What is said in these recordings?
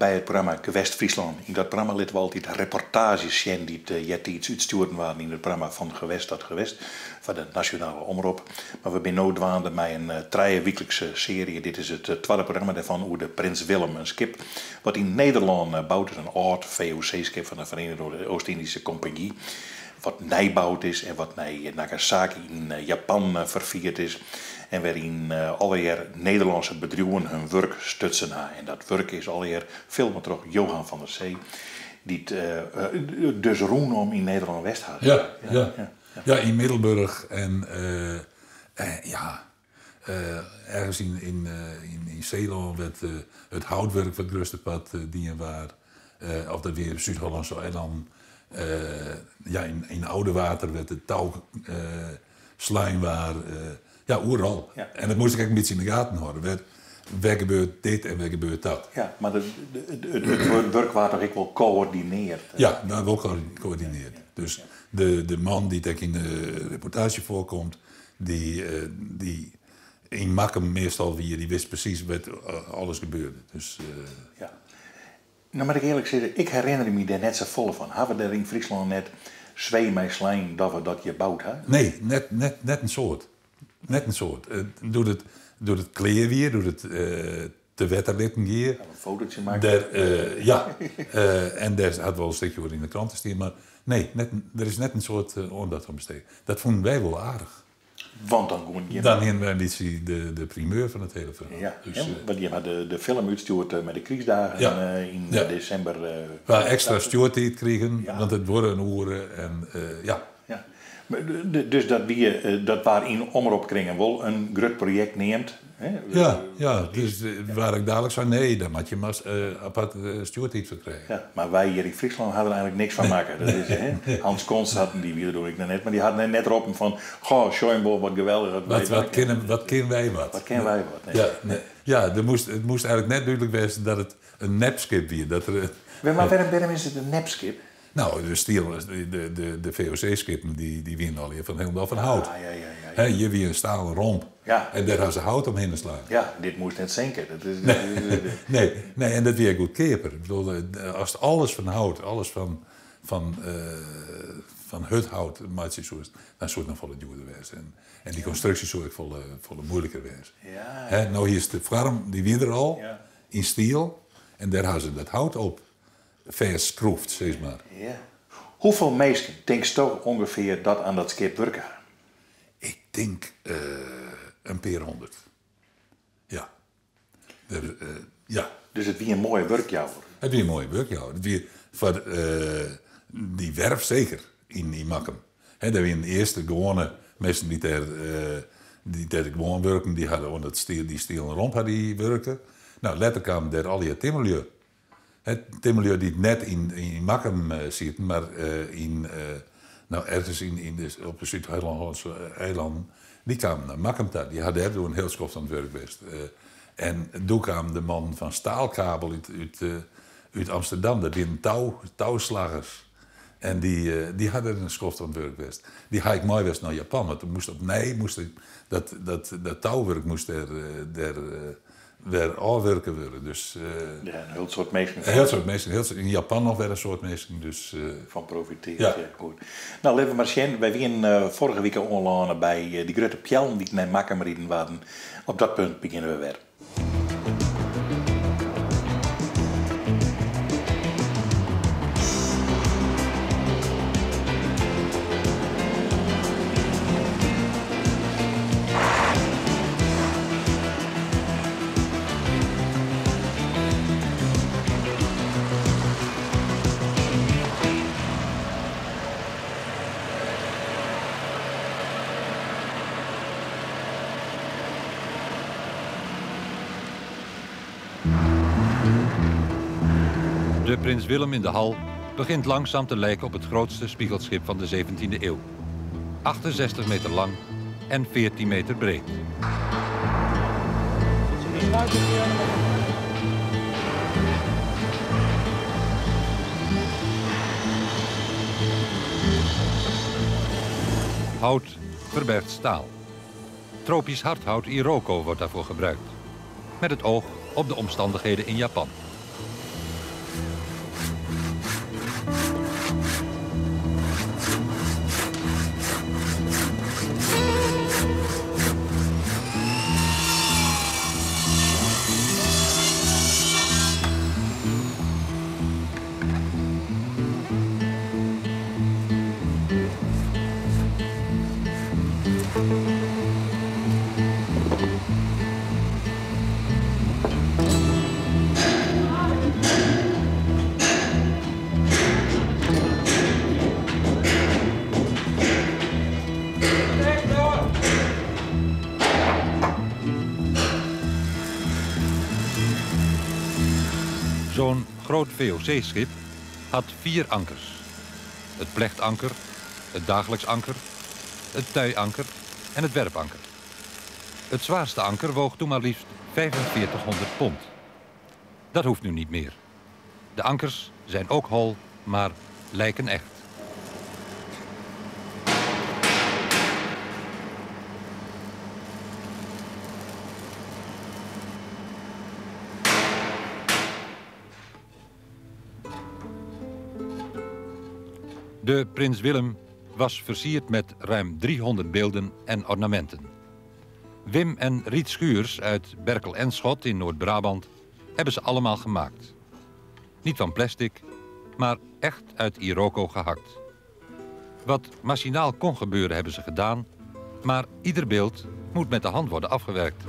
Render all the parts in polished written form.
By it programma Gewest Fryslân. Yn dat programma litte we altyd reportaazjes sjen dy't eartiids útstjoerd waarden yn it programma Van Gewest tot Gewest foar de Nasjonale Omrop. Mar we binne no dwaande mei in trijewyklikse searje. Dit is it twadde programma dêrfan oer de Prins Willem, in skip wat yn Nederlân boud is, in âld VOC-skip fan de Verenigde Oost-Indische Compagnie, wat nijboud is en wat nei Nagasaki yn Japan ferfierd is en wêryn allegear Nederlânske bedriuwen hun wurk stutsen ha. En dat wurk is allegear filme troch Johan van der Zee, dy't dus rûnom yn Nederlân west hat. Ja, ja. Ja, yn Middelburch en ja, ergens yn Seelân wêr't it houtwurk foar it grutste part dien waard. Of dat wie Súd-Hollânske eilannen. Ja, yn Oudewater wêr't it tou slein waard. Ja, oeral. En dat moast ik ek in bytsje yn de gaten hâlde. Wêr, wêr gebeurt dit en wêr gebeurt dat? Ja, mar it wurk waard toch ek wol koördinearre? Ja, nou, wol koördinearre. Dus de man dy't ek yn de reportaazje foarkomt, dy't yn Makkum meastal wie, dy wist presys wêr't alles gebeurde. Dus, Ja. Nou moat ik earlik sizze, ik herinner my dêr net safolle fan. Ha we dêr yn Fryslân net swee mei slein dat we dat hjir boud ha? Nee, net in soad. Net in soad. Doe't it klear wie, doe't it te wetter litten gie. In fotootje makke. Dêr, ja, en dêr hat wol in stikje oer yn de krante stien, mar nee, net, der is net in soad oandacht oan bestege. Dat fûnen wy wol aardich. Want dan koene jim. Dan hiene wy in bytsje de primeur fan it hiele ferhaal. Ja, dus, want jim ha de film útstjoerd mei de krystdagen yn desimber. We ha ekstra stjoertiid krigen, want it duorre in oere en ja. Ja. Dus dat wie, dat waard yn omropkringen wol in grut projekt neamd. Hè? Ja, ja, dus waard ik dalik sein, nee, dêr moatte je mar apart stjoertiid foar krije. Ja, mar wy hjir yn Fryslân ha der eigenlik niks fan makke. Dat is, hè, Hans Konst hat, dy wie der doe ek noch net, mar dy hat net roppen fan, goh, sjoch wol wat geweldich. Wat kinne wy wat? Wat kinne wy wat, nee. Ja, nee. Ja, der moast, it moast eigenlik net dúdlik wêze dat it in nepskip wie. Dat der, Mar wêrom is it in nepskip? No, de stiel, de VOC-skippen dy wienen allegear fan hielendal fan hout. Ja, ja, ja, ja. Hè, hjir wie in stalen romp. Ja. En dêr ha se hout omhinne slein. Ja, dit moast net sinke. Dat is, nee, nee, nee, en dat wie ek goedkeaper. Ik bedoel, ast alles fan hout, alles fan hurdhout meitsje soest, dan soe it noch folle djoerder wêze. En dy konstruksje soe ek folle, folle moeilijker wêze. Ja. Hè, no hiest de foarm, dy wie der al, Ja. yn stiel, en dêr ha se dat hout op fêstskroefd, sis mar. Ja. Hoefolle minsken tinksto ûngefear dat oan dat skip wurke ha? Ik tink in pear hûndert. Ja. Der, ja. Dus it wie in moaie wurkjouwer? It wie in moaie wurkjouwer. It wie foar dy werf seker yn Makkum. Hè, dêr wienen earst de gewoane minsken dy't dêr gewoan wurken, dy hadden oan dat stiel, dy stielen romp ha dy wurke. No, letter kamen dêr allegear timmerlju. Hè, timmerlju dy't net yn Makkum sieten, mar yn, no, ergens yn de, op de Súd-Hollânske eilannen, dy kamen nei Makkum ta. Dy ha dêr doe in hiel skoft oan it wurk west. En doe kamen de mannen fan Staalkabel út Amsterdam, dat wienen touslaggers. En dy ha dêr in skoft oan it wurk west. Dy ha ek mei west nei Japan, want der moast opnij moast dat touwurk moast dêr wer ôfwurke wurde. Dus, Ja, in hiel soad minsken. In hiel soad minsken. Yn Japan noch wer in soad minsken. Dus, fan profitearre. Ja. Ja, goed. No, litte we mar sjen. Wy wienen foarige wike oanlâne by dy grutte peallen dy't nei Makkum riden waarden. Op dat punt begjinne we wer. De Prins Willem in de hal begint langzaam te lijken op het grootste spiegelschip van de 17e eeuw. 68 meter lang en 14 meter breed. Hout verbergt staal. Tropisch hardhout Iroko wordt daarvoor gebruikt. Met het oog op de omstandigheden in Japan. groot VOC-schip had vier ankers. Het plechtanker, het dagelijks anker, het tuianker en het werpanker. Het zwaarste anker woog toen maar liefst 4500 pond. Dat hoeft nu niet meer. De ankers zijn ook hol, maar lijken echt. De Prins Willem was versierd met ruim 300 beelden en ornamenten. Wim en Riet Schuurs uit Berkel en Schot in Noord-Brabant hebben ze allemaal gemaakt. Niet van plastic, maar echt uit Iroko gehakt. Wat machinaal kon gebeuren hebben ze gedaan, maar ieder beeld moet met de hand worden afgewerkt.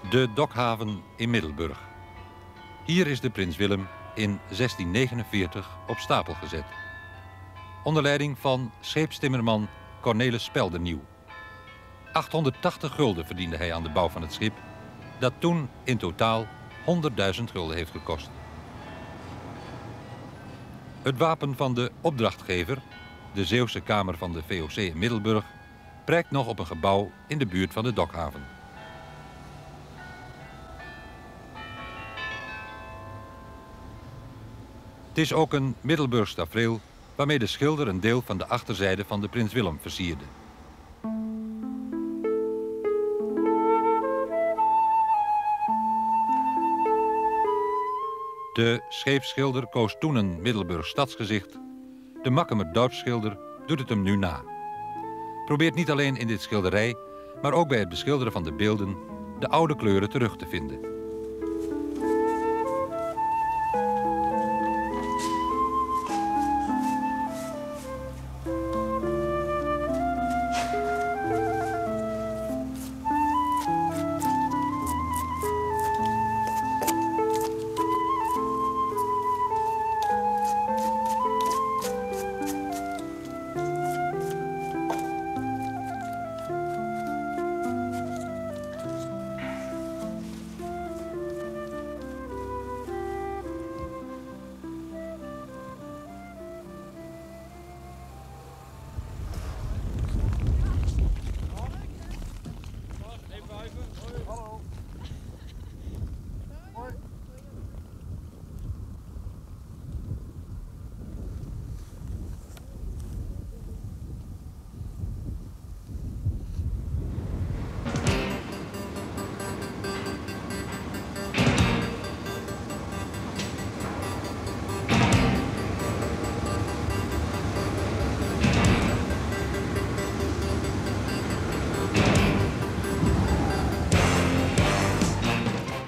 De Dokhaven in Middelburg. Hier is de Prins Willem in 1649 op stapel gezet. Onder leiding van scheepstimmerman Cornelis Speldernieuw. 880 gulden verdiende hij aan de bouw van het schip, dat toen in totaal 100.000 gulden heeft gekost. Het wapen van de opdrachtgever, de Zeeuwse Kamer van de VOC in Middelburg, prijkt nog op een gebouw in de buurt van de Dokhaven. Het is ook een Middelburgs tafereel waarmee de schilder een deel van de achterzijde van de Prins Willem versierde. De scheepsschilder koos toen een Middelburgs stadsgezicht. De Makkumer dorpsschilder doet het hem nu na. Probeert niet alleen in dit schilderij, maar ook bij het beschilderen van de beelden de oude kleuren terug te vinden.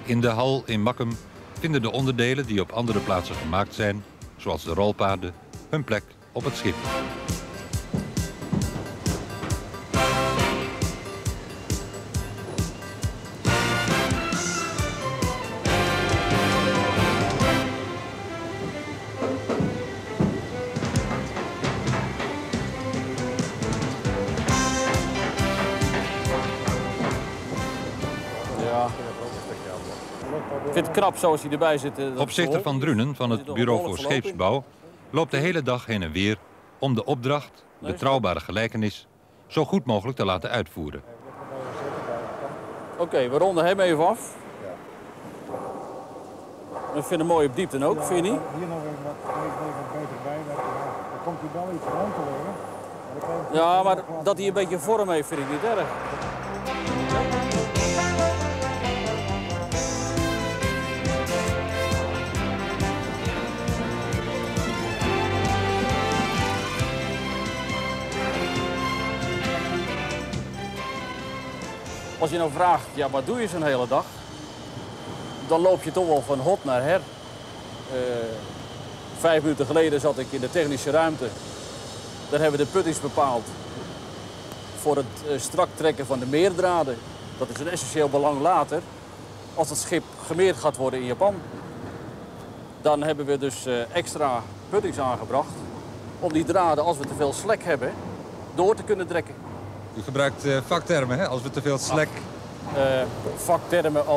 In de hal in Makkum vinden de onderdelen die op andere plaatsen gemaakt zijn, zoals de rolpaarden, hun plek op het schip. Ik vind het knap zoals hij erbij zit. Opzichter van Drunen van het Bureau voor Scheepsbouw loopt de hele dag heen en weer om de opdracht, betrouwbare gelijkenis, zo goed mogelijk te laten uitvoeren. Oké, we ronden hem even af. Ik vind hem mooi op diepte ook, vind je niet? Hier nog even wat, even beter bij. Dan komt hij wel iets rond te liggen. Ja, maar dat hij een beetje vorm heeft vind ik niet erg. Als je nou vraagt, ja, wat doe je zo'n hele dag? Dan loop je toch wel van hot naar her. 5 minuten geleden zat ik in de technische ruimte. Daar hebben we de puttings bepaald voor het strak trekken van de meerdraden. Dat is een essentieel belang later, als het schip gemeerd gaat worden in Japan. Dan hebben we dus extra puttings aangebracht om die draden, als we te veel slek hebben, door te kunnen trekken. U gebruikt vaktermen, hè? Als we te veel slek... Vaktermen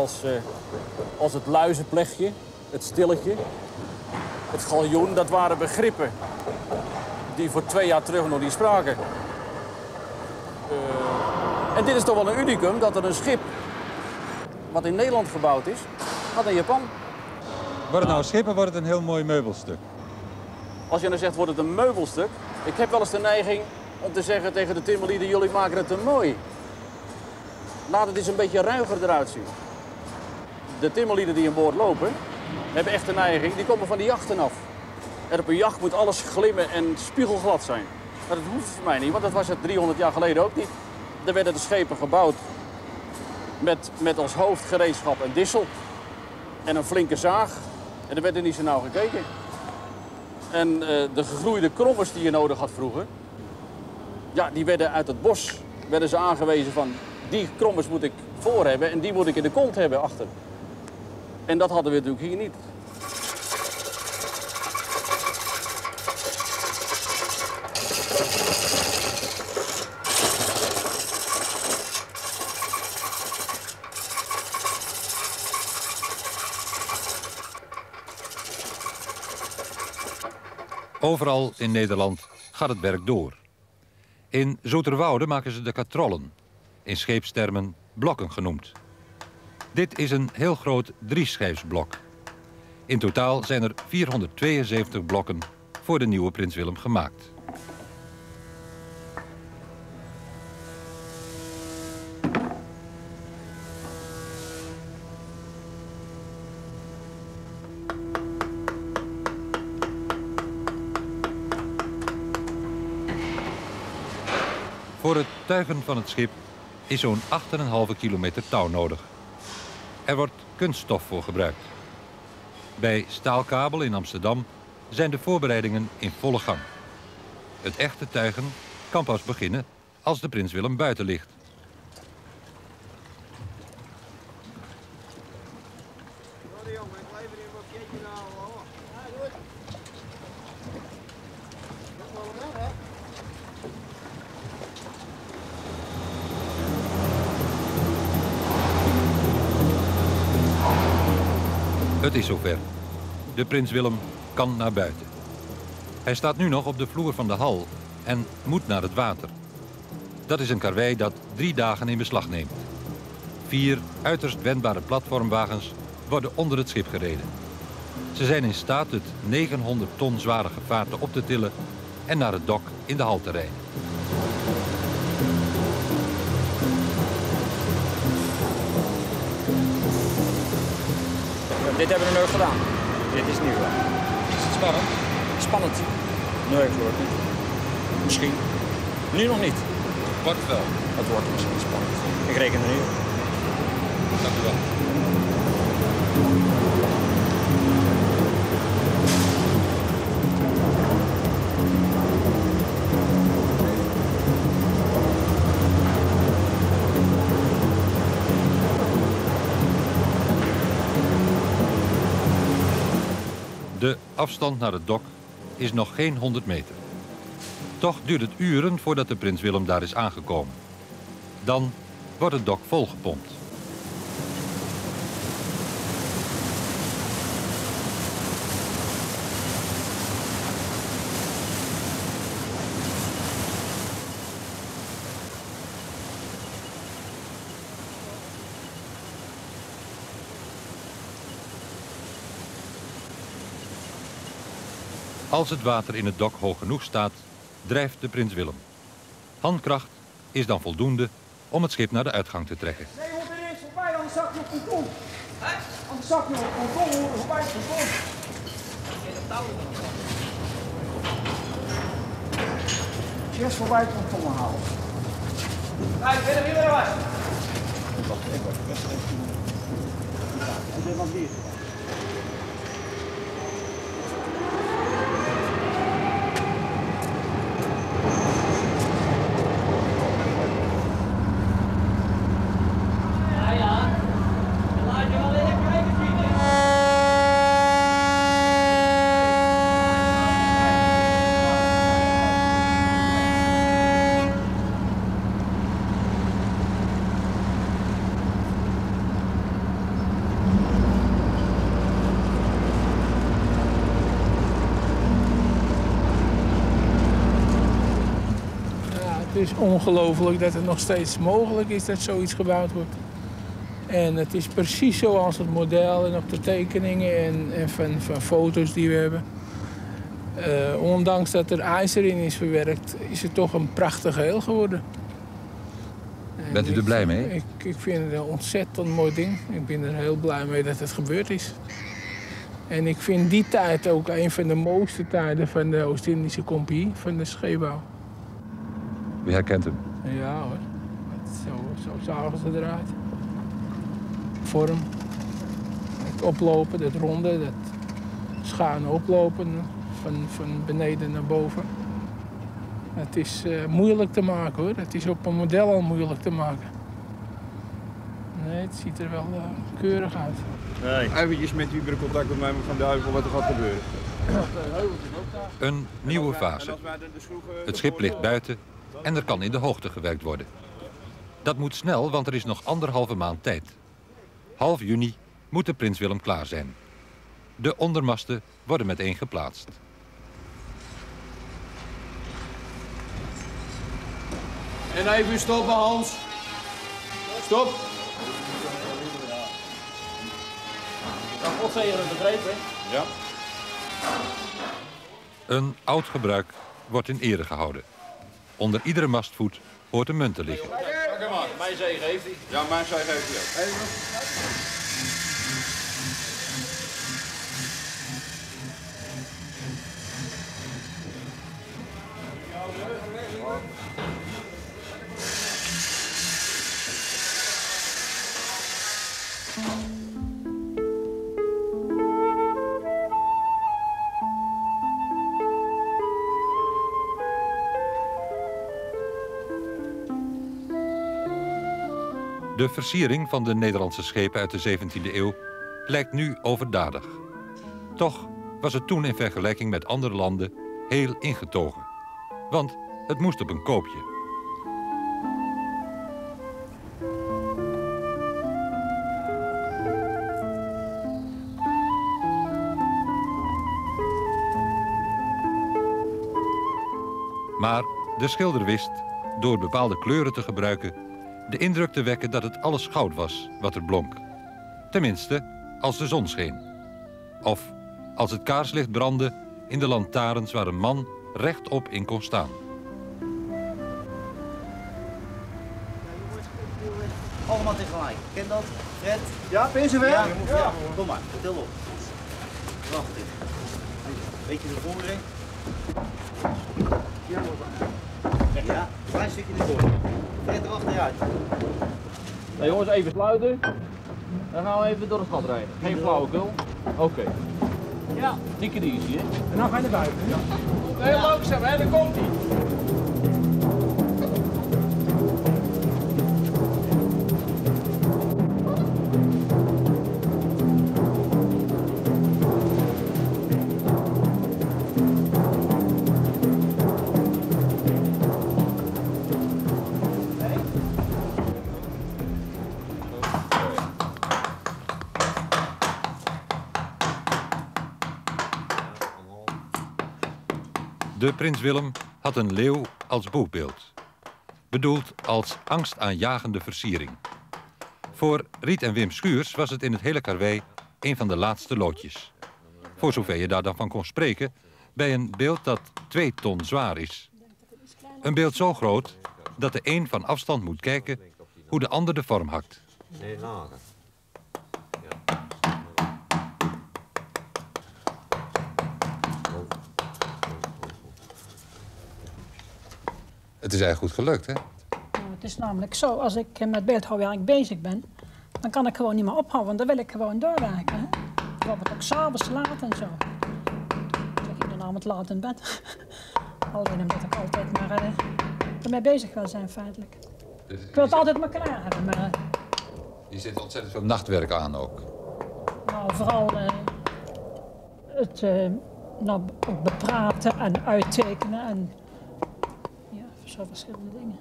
als het luizenplechtje, het stilletje, het galjoen, dat waren begrippen die voor 2 jaar terug nog niet spraken. En dit is toch wel een unicum dat er een schip wat in Nederland gebouwd is, gaat naar Japan. Wordt het nou een schip of wordt het een heel mooi meubelstuk? Als je nou zegt, wordt het een meubelstuk? Ik heb wel eens de neiging om te zeggen tegen de timmerlieden, jullie maken het te mooi. Laat het eens een beetje ruiger eruit zien. De timmerlieden die aan boord lopen, hebben echt de neiging, die komen van de jachten af. En op een jacht moet alles glimmen en spiegelglad zijn. Maar dat hoeft voor mij niet, want dat was het 300 jaar geleden ook niet. Er werden de schepen gebouwd met als hoofdgereedschap een dissel en een flinke zaag. En er werd er niet zo nauw gekeken. En de gegroeide krommers die je nodig had vroeger, ja, die werden uit het bos werden ze aangewezen van die krommers moet ik voor hebben en die moet ik in de kont hebben achter. En dat hadden we natuurlijk hier niet. Overal in Nederland gaat het werk door. In Zoeterwoude maken ze de katrollen, in scheepstermen blokken genoemd. Dit is een heel groot drieschijfsblok. In totaal zijn er 472 blokken voor de nieuwe Prins Willem gemaakt. Voor het tuigen van het schip is zo'n 8,5 kilometer touw nodig. Er wordt kunststof voor gebruikt. Bij Staalkabel in Amsterdam zijn de voorbereidingen in volle gang. Het echte tuigen kan pas beginnen als de Prins Willem buiten ligt. Het is zover. De Prins Willem kan naar buiten. Hij staat nu nog op de vloer van de hal en moet naar het water. Dat is een karwei dat 3 dagen in beslag neemt. 4 uiterst wendbare platformwagens worden onder het schip gereden. Ze zijn in staat het 900 ton zware gevaarte op te tillen en naar het dok in de hal te rijden. Dit hebben we nog nooit gedaan. Dit is nieuw. Is het spannend? Spannend? Nee, ik geloof het niet. Misschien. Nu nog niet. Wordt wel. Het wordt misschien spannend. Ik reken er niet op. Dank u wel. De afstand naar het dok is nog geen 100 meter. Toch duurt het uren voordat de Prins Willem daar is aangekomen. Dan wordt het dok volgepompt. Als het water in het dok hoog genoeg staat, drijft de Prins Willem. Handkracht is dan voldoende om het schip naar de uitgang te trekken. Nee, je moet er eerst voorbij, anders zak je op het ponton. Hè? Anders zak je op het ponton, je moet er voorbij het ponton. Eerst voorbij het ponton halen. Hey, Willem, hier was. Het is ongelooflijk dat het nog steeds mogelijk is dat zoiets gebouwd wordt. En het is precies zoals het model en op de tekeningen en van foto's die we hebben. Ondanks dat er ijzer in is verwerkt, is het toch een prachtig geheel geworden. En Bent u er blij mee? Ik vind het een ontzettend mooi ding. Ik ben er heel blij mee dat het gebeurd is. En ik vind die tijd ook een van de mooiste tijden van de Oost-Indische Compagnie, van de scheepbouw. U herkent hem? Ja hoor, zo zagen ze eruit. Vorm, het oplopen, dat ronde, dat schuine oplopen van beneden naar boven. Het is moeilijk te maken hoor, het is op een model al moeilijk te maken. Nee, het ziet er wel keurig uit. Nee. Eventjes met Wieberen contact opnemen van duivel wat er gaat gebeuren. Een nieuwe fase. Het schip ligt buiten en er kan in de hoogte gewerkt worden. Dat moet snel, want er is nog 1,5 maand tijd. Half juni moet de Prins Willem klaar zijn. De ondermasten worden meteen geplaatst. En even stoppen, Hans. Stop. Dan God zegen het begrepen, hè? Ja. Een oud gebruik wordt in ere gehouden. Onder iedere mastvoet hoort een munt te liggen. Mijn zegen heeft hij. Ja, mijn zegen heeft hij ook. Even. De versiering van de Nederlandse schepen uit de 17e eeuw lijkt nu overdadig. Toch was het toen in vergelijking met andere landen heel ingetogen. Want het moest op een koopje. Maar de schilder wist, door bepaalde kleuren te gebruiken, de indruk te wekken dat het alles goud was wat er blonk. Tenminste, als de zon scheen. Of als het kaarslicht brandde in de lantaarns waar een man rechtop in kon staan. Allemaal tegelijk. Ken dat? Fred? Ja, ben je zover? Ja, ja. Kom maar, til op. Wacht even. Beetje naar voren. Ja, een klein stukje naar voren. Fred erachteruit. Nou jongens, even sluiten. Dan gaan we even door het gat rijden. Geen flauwekul. Oké. Ja, dikke easy, hè? En dan ga je naar buiten. Ja. Heel langzaam, hè? Daar komt hij. De Prins Willem had een leeuw als boegbeeld. Bedoeld als angstaanjagende versiering. Voor Riet en Wim Schuurs was het in het hele karwei een van de laatste loodjes. Voor zover je daar dan van kon spreken bij een beeld dat 2 ton zwaar is. Een beeld zo groot dat de een van afstand moet kijken hoe de ander de vorm hakt. Nee, lager. Het is eigenlijk goed gelukt, hè? Nou, het is namelijk zo, als ik met beeldhouwwerk bezig ben, dan kan ik gewoon niet meer ophouden, want dan wil ik gewoon doorwerken. Hè? Bijvoorbeeld ook s'avonds laat en zo. Ik lig iedere avond laat in bed. Alleen omdat ik altijd maar ermee bezig wil zijn, feitelijk. Dus Ik wil het altijd maar klaar hebben, maar Je zit ontzettend veel nachtwerk aan ook. Nou, vooral het nou, ook bepraten en uittekenen en ja, zo verschillende dingen.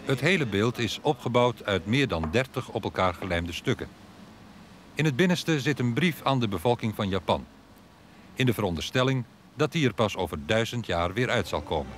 Het hele beeld is opgebouwd uit meer dan 30 op elkaar gelijmde stukken. In het binnenste zit een brief aan de bevolking van Japan. In de veronderstelling dat die er pas over 1000 jaar weer uit zal komen.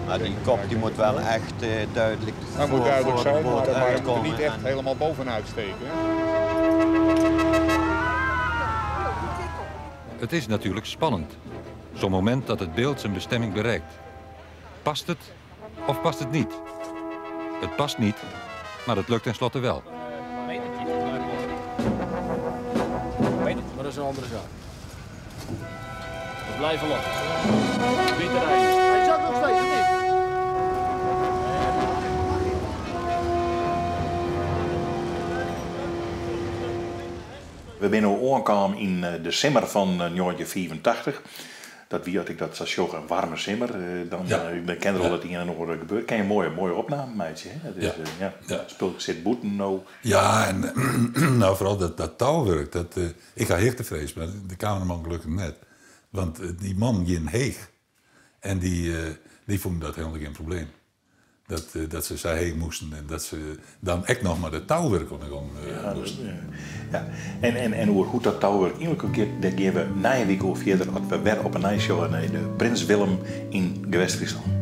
Maar die kop die moet wel echt duidelijk Hij moet duidelijk voor de zijn, boot maar hij moet er uitkomen. niet echt helemaal bovenuit steken. Hè? Het is natuurlijk spannend. Zo'n moment dat het beeld zijn bestemming bereikt. Past het of past het niet? Het past niet, maar het lukt tenslotte wel. Maar dat is een andere zaak. We blijven los. Witte rijden. Hij zat nog steeds, of niet? We zijn nu aangekomen in de simmer van 1984. Dat wie had ik dat zo een warme simmer. Dan, dan ken je al dat in en nog gebeurt. Ken je een mooie opname, meisje. Hè? Dat is, ja. Spul zit boeten nou. Ja, en nou, vooral dat touwwerk. Dat, ik had heel te vrees, maar de cameraman gelukkig net. Want die man ging heeg. En die vond dat helemaal geen probleem. Dat ze zij heen moesten en dat ze dan echt nog maar de touwwerk onder de grond Ja, dat moesten. is, ja. En hoe goed dat touwwerk elke keer, daar gaan we na een week of verder, als we weer op een ijs naar de Prins Willem in Gewest Friesland.